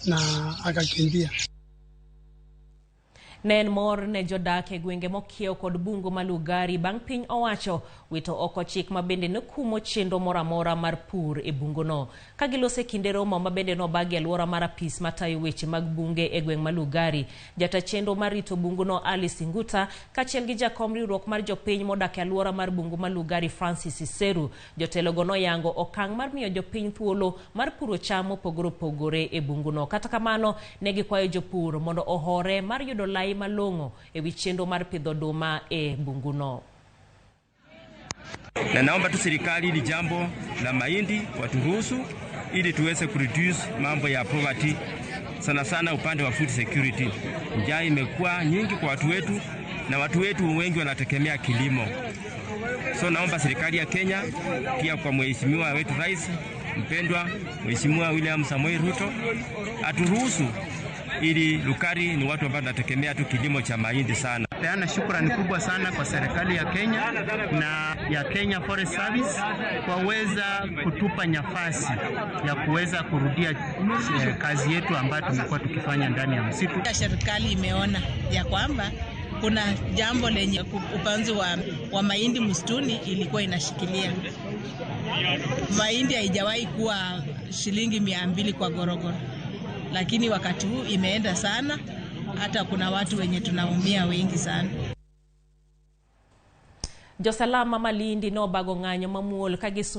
Na akakimbia. Ne en mor ne jodak e gwenge mokiewo kod bungu ma Lugari bang' piny owacho wito oko chik ma bende ne kumo chenro moro amora mar pur e bunguno. Ka giloso e kinde romo ma bende nobagi e alwora mar apis matayo weche mag bunge e gweng' ma Lugari, jata chenro mar rito bunguno Alice Nguta kaachiel gi jakom riwruok mar jopiny modak e alwora mar bungu ma Lugari Francis Iseru. Jotelogo noyango okang' mar miyo jopiny thuolo mar puro cham mopogore opogore e bunguno. Kata kamano, ne gikwayo jopur mondo ohore mar yudo lai malong'o e wi chenro mar pidho oduma e bunguno. Na naomba tu serikali hili jambo la mahindi waturuhusu ili tuweze kureduce mambo ya poverty, sana sana upande wa food security. Njaa imekuwa nyingi kwa watu wetu na watu wetu wengi wanategemea kilimo. So naomba serikali ya Kenya pia kwa mheshimiwa wetu rais mpendwa Mheshimiwa William Samoei Ruto aturuhusu ili Lugari ni watu ambao tunategemea tu kilimo cha mahindi sana. Peana shukrani kubwa sana kwa serikali ya Kenya na ya Kenya Forest Service kwa kuweza kutupa nafasi ya kuweza kurudia kazi yetu ambayo tumekuwa tukifanya ndani ya msitu. Serikali imeona ya kwamba kuna jambo lenye upanzi wa mahindi msituni ilikuwa inashikilia. Mahindi haijawahi kuwa shilingi 200 kwa gorogoro, lakini wakati huu imeenda sana, hata kuna watu wenye tunaumia wengi sana. Josalama Malindi nobago ng'anyo mamuol ka gisu